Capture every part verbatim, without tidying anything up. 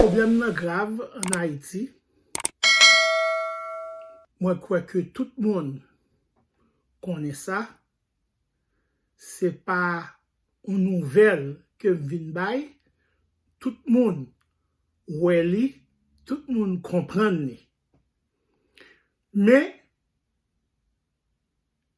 Pwoblèm nan grav ann Ayiti. Mwen kwè ke tout moun konnen sa. Se pa yon nouvèl ke m vin bay. Tout moun wè li, tout moun konprann li. Men,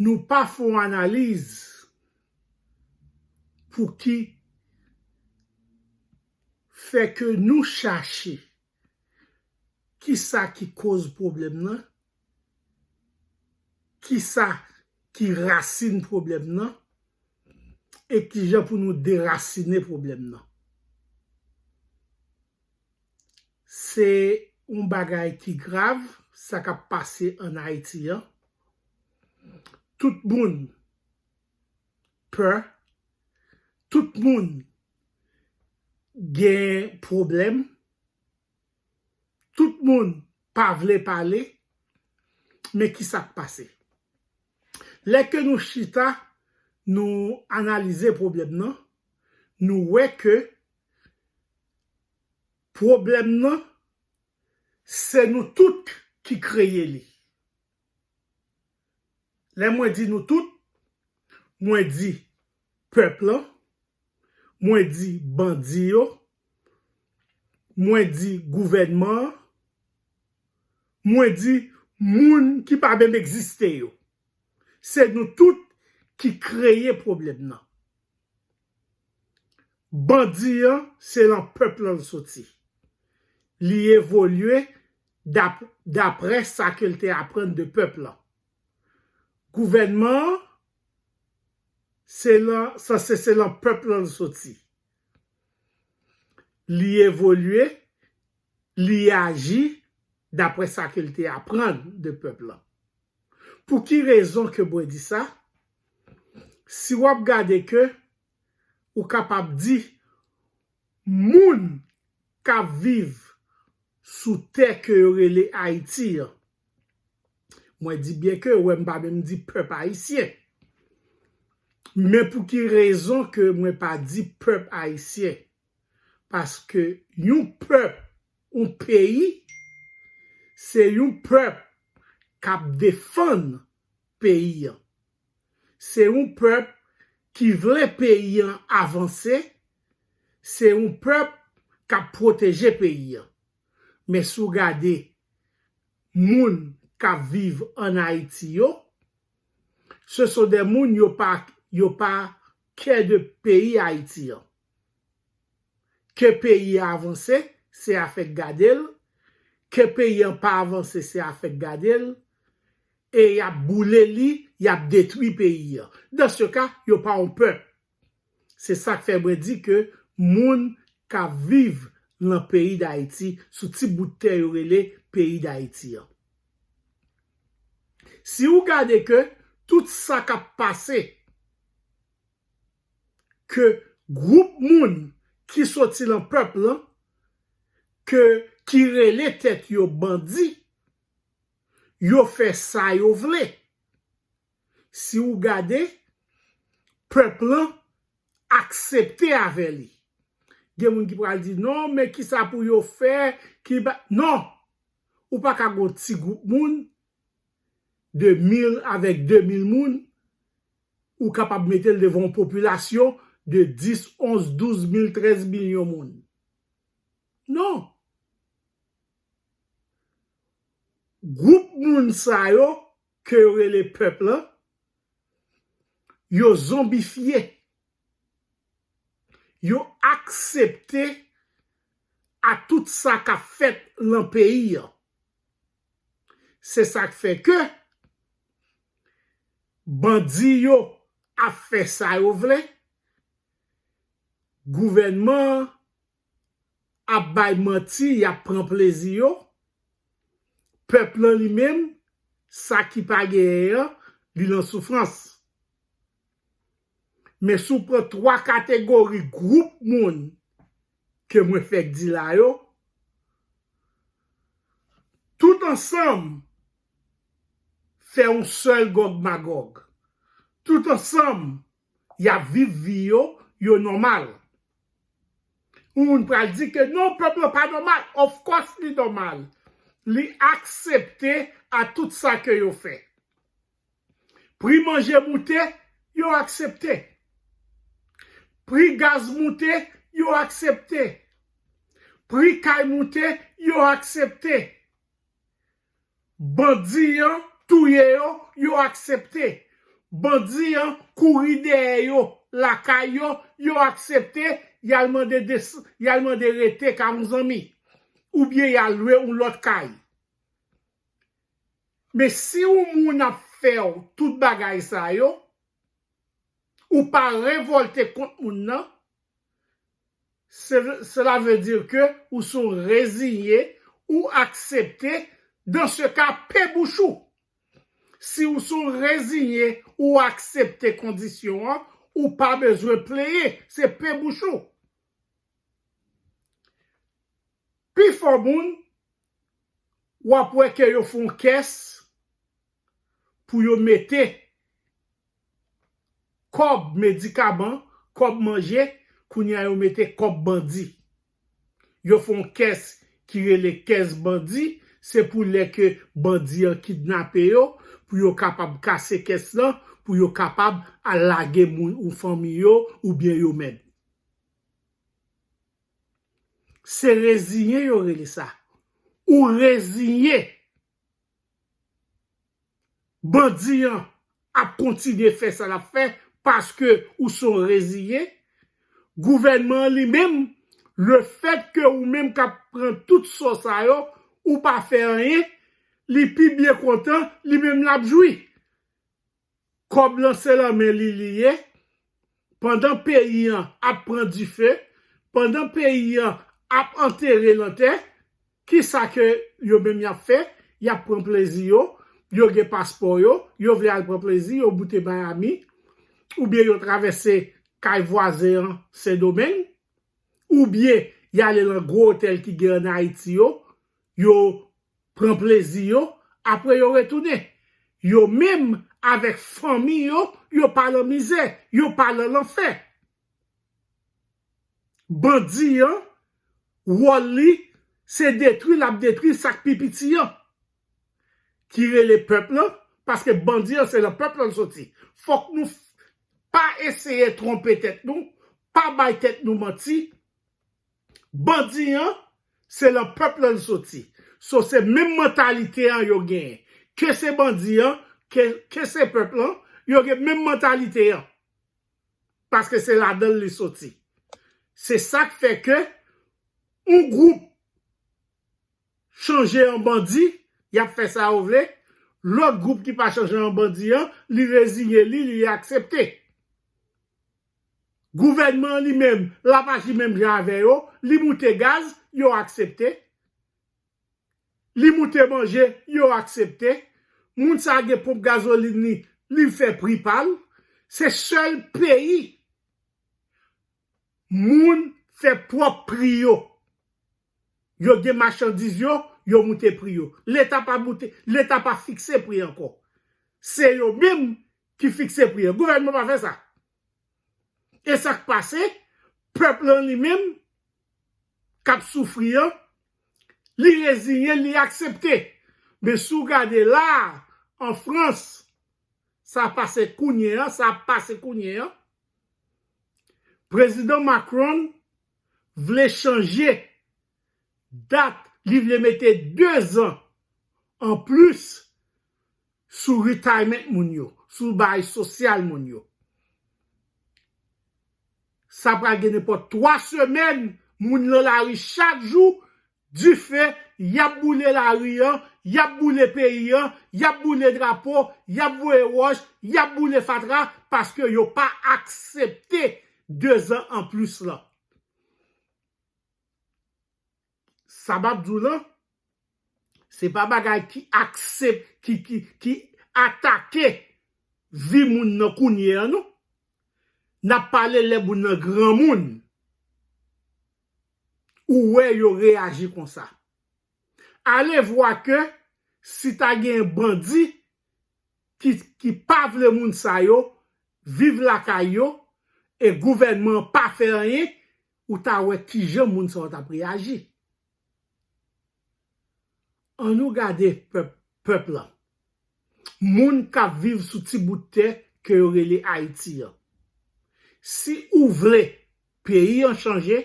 nou pa fè yon analiz pou ki fè ke nou chache kisa ki koz pwoblèm nan, kisa ki rasin pwoblèm nan, e kijan pou nou derasine pwoblèm nan. Se yon bagay ki grav, sa k ap pase ann Ayiti an. Tout moun pè, tout moun gen pwoblèm, tout moun pa vle pale, men kisa k pase? Lè ke nou chita, nou analize pwoblèm nan, nou wè ke pwoblèm nan, se nou tout ki kreye li. Lè mwen di nou tout, mwen di pèp lan, mwen di bandi yo, mwen di gouvènman an, mwen di moun ki pa menm egziste yo. Se nou tout ki kreye pwoblèm nan. Bandi an, se lan pèp lan l soti. Li evolye dap-, daprè sa ke l te aprann de pèp lan. Gouvènman an, se lan, sanse se lan pèp lan l soti. Li evolye, li aji daprè sa ke l te aprann de pèp lan. Pou ki rezon ke mwen di sa? Si w ap gade ke ou kapab di moun k ap viv sou tè ke yo rele Ayiti an, mwen di byen ke, wè, m pa menm di pèp ayisyen. Men pou ki rezon ke mwen pa di pèp ayisyen? Paske yon pèp, yon peyi, se yon pèp k ap defann peyi an. Se yon pèp ki vle peyi an avanse, se yon pèp k ap pwoteje peyi an. Men si w gade moun k ap viv ann Ayiti yo, ce sont des moun yo pa, yo pa kè de peyi Ayiti an. Ke peyi a avanse, se afè k gade l. Ke peyi an pa avanse, se afè k gade l. E y ap boule li, y ap detwi peyi an. Dans ce cas, yo pa yon pèp. Se sa k fè mwen di ke moun k ap viv lan peyi Dayiti, sou ti bout tè yo rele peyi Dayiti an. Si w gade ke tout sa k ap pase, ke gwoup moun ki soti lan pèp lan, ke, ki rele tèt yo bandi, yo fè sa yo vle. Si w gade, pèp lan aksepte avè li. Gen moun ki pral di, "Non, men kisa pou yo fè?" Ki ba, non! Ou pa ka gon ti gwoup moun, de mil avèk de mil moun, ou kapab mete l devan yon popilasyon de dis, onz, douz mil, trèz milyon moun. Non! Gwoup moun sa yo, ke yo rele pèp lan, yo zonbifye. Yo aksepte a tout sa k ap fèt lan peyi an. Se sa k fè ke bandi yo ap fè sa yo vle, gouvènman an ap bay manti, y ap pran plezi yo. Pèp lan li menm, sa ki pa genyen an, li lan soufrans. Men si w pran twa kategori gwoup moun ke mwen fèk di la yo, tout ansanm fè yon sèl Gòg Magòg. Tout ansanm, y ap viv vi yo, yo nòmal. Yon moun pral di ke non, pèp lan pa nòmal. Of course li nòmal. Li aksepte a tout sa ke yo fè. Pri manje moute, yo aksepte. Pri gaz moute, yo aksepte. Pri kay moute, yo aksepte. Bandi an touye yo, yo aksepte. Bandi an kouri dèyè yo, lakay yo, yo aksepte. Y al mande des, y al mande rete ka yon zanmi. Oubyen y al lwe yon lòt kay. Men si yon moun ap fè w tout bagay sa yo, ou pa revòlte kont moun nan, se, cela veut dire que ou son reziye, ou aksepte, dans ce cas, pe bouch ou. Si ou son reziye, ou aksepte kondisyon an, ou pa bezwen plenyen, se pe bouch ou. Pifò moun, w ap wè ke yo fè yon kès pou yo mete kòb medikaman, kòb manje, kounye a yo mete kòb bandi. Yo fè yon kès ki rele kès bandi, se pou lè ke bandi an kidnape yo, pou yo kapab kase kès lan, pou yo kapab al lage moun ou fanmi yo oubyen yo menm. Se reziye yo rele sa. Ou reziye. Bandi an ap kontinye fè sa l ap fè paske ou son reziye. Gouvènman an li menm, lefèt ke ou menm k ap pran tout sò sa yo, ou pa fè anyen, li pi byen kontan, li menm l ap jwi. Kòb lan se lan men li li ye. Pandan peyi an ap pran dife, pandan peyi an ap antere nan tè, kisa ke yo menm y ap fè? Y ap pran plezi yo, yo gen paspò yo, yo vle al pran plezi yo, boute Miami, oubyen yo travèse kay vwazen an Sendomeng, oubyen y ale lan gwo otèl ki gen ann Ayiti yo, yo pran plezi yo, apre yo retounen. Yo menm avèk fanmi yo, yo pa lan mizè, yo pa lan lanfè. Bandi an, wòl li, se detwi l ap detwi sa k pi piti an, ki rele pèp lan, paske bandi an se lan pèp lan l soti. Fòk nou pa eseye twonpe tèt nou, pa bay tèt nou manti. Bandi an, se lan pèp lan l soti. So, se menm mantalite an yo genyen. Ke se bandi an, ke, ke se pèp lan, yo gen menm mantalite an. Paske se ladan l li soti. Se sa k fè ke yon gwoup chanje an bandi, y ap fè sa yo vle. Lòt gwoup ki pa chanje an bandi an, li reziye li, li aksepte. Gouvènman an li menm, l ap aji menm jan avè yo, li moute gaz, yo aksepte. Li moute manje, yo aksepte. Moun sa a gen ponp gazolin li, li fè pri pa l. Se sèl peyi moun fè pwòp pri yo. Yo gen machandiz yo, yo moute pri yo. Leta pa moute, Leta pa fikse pri ankò. Se yo menm ki fikse pri an. Gouvènman pa fè sa. E sa k pase, pèp lan li menm, k ap soufri an, li reziye, li aksepte. Men si w gade la, an Frans, sa pase kounye an, sa ap pase kounye an. Prezidan Macron vle chanje dat, li vle mete de zan an plis sou retirement moun yo, sou bagay sosyal moun yo. Sa pral gen nenpòt twa semèn, moun lan lari chak jou, dife, y ap boule lari an, y ap boule peyi an, y ap boule drapo, y ap voye wòch, y ap boule fatra, paske yo pa aksepte de zan an plis lan. Sa m ap di w lan, se pa bagay ki aksep-, ki, ki, ki atake vi moun nan kounye an, non. N ap pale lè moun nan granmoun. Ou wè yo reyaji konsa. Alevwa ke si ta gen bandi ki, ki pa vle moun sa yo viv lakay yo, e gouvènman an pa fè anyen, ou ta wè kijan moun sa yo t ap reyaji. Ann nou gade pèp, pèp lan. Moun k ap viv sou ti bout tè ke yo rele Ayiti an. Si ou vle peyi an chanje,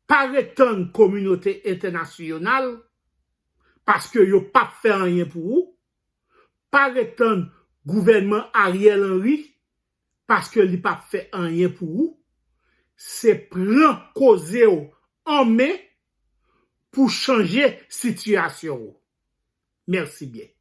pa ret tann kominote entènasyonal, paske yo p ap fè anyen pou ou. Pa ret tann gouvènman Ariel Henry, paske li p ap fè anyen pou ou. Se pran koze w an men pou chanje sitiyasyon w. Mèsi byen.